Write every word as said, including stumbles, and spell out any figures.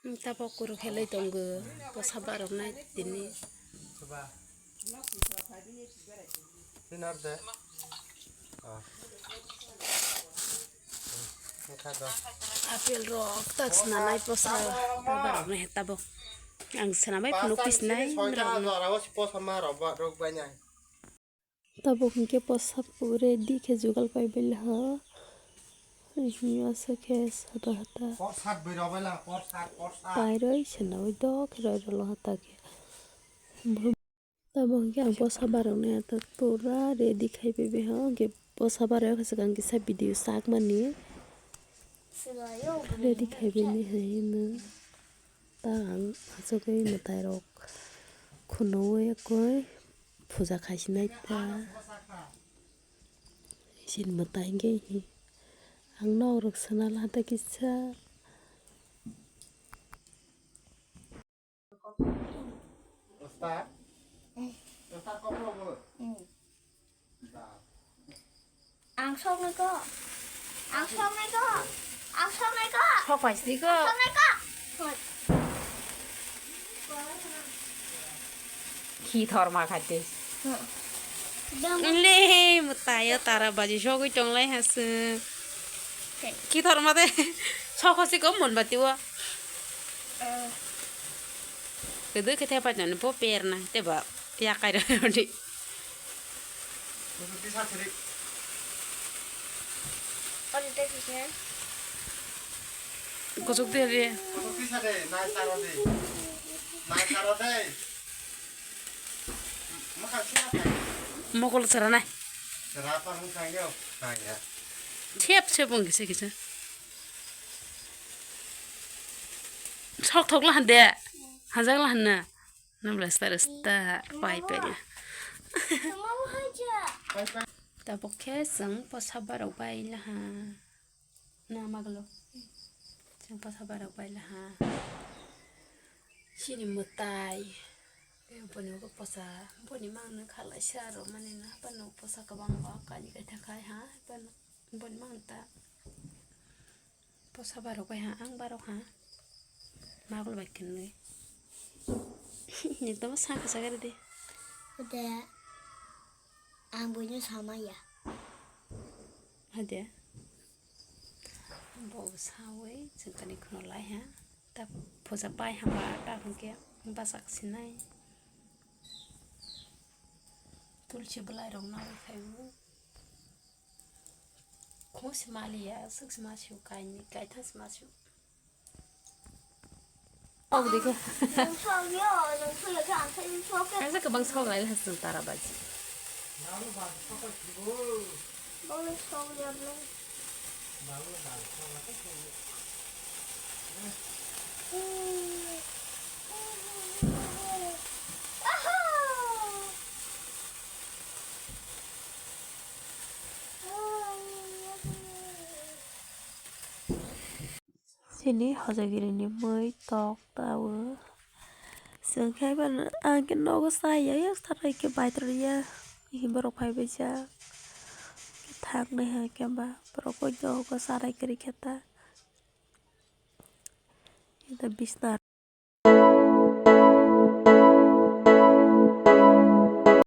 Tabok kuru khelai tongo, posa barok nai tini. Sinar de. Ah. Apple rok tak swnamai posa barok nai tabok. Ang swnamai phunuk twi swnai. Posa ma rok ba rok bai nai. Tabuk hinkhe posa pore dikhe jugal pai bai laha. Hini aswk khe sada hata. Porsat bai rw bai laha, porsat, porsat. Pairoi swnamwi dok khe roi rw laha ta khe. Tabuk hinkhe ang posa baroknai ata pura ready khai pai bai ha. Hinkhe posa barok khe swkang kisa video sakmani. Ready khai bai ni hai hino. Ta ang achugwi mwtai rok khunui ekoi puja khaisinai ta. Isin mwtai hwnkhe hi ang nok rok swnala ta kisa. Ang soknai ko. Ang soknai ko. Ang soknai ko. Sok pai sini ko. Soknai ko. Khi thor ma khai tei. Hmm. Le, mwtai o tara baji sogwi tonglai ha se. Khi thor ma de. Sok ho si ko mon bati o. Eh. Kedo khe thepa jani bo per na te ba ya kai ro di. Kuchuk tisa siri. Kuchuk de re. Kuchuk tisa de, nai saro de. Nai saro de. Mokol sara nai. Sara pa mung sang yo. Sang ya. Sep sep wng kisa kisa. Sok thok la han de. Hajak la han na. Nabla star star pai pai. Tabuk khe chwng posa barok bai laha. Na maglo. Chwng posa barok bai laha. Chini mwtai. Boni ugo posa. Boni mangno khalai sa ro mani na. Bano posa kwbang ba kali kai thakai ha. Bano boni mangta. Posa barok bai ha, ang barok ha. Magul bai kwnwi. Ekdom saka saka ridi. Ode, ang buino samaya. Ode. Bo sawi, chwngkani khno lai ha. Ta puja pai ha ba, ta hwnkhe basak sinai. Tulsi bwlai rok narwk phaibo. Khung se maliya, swk se masiyo, kainwi, kaitham se masiyo. Sok di khe. Ang sa kwbang sok lai le hasung tara baji. Chini hojagiri ni mui tok ta o. Chwng khe bai ang khe nogo chaya yak sarai khe bai tor ya. Borok phai bai jak. Thang nai hai khe ba borok koi nogo sarai kwrwi khe ta. Bisna.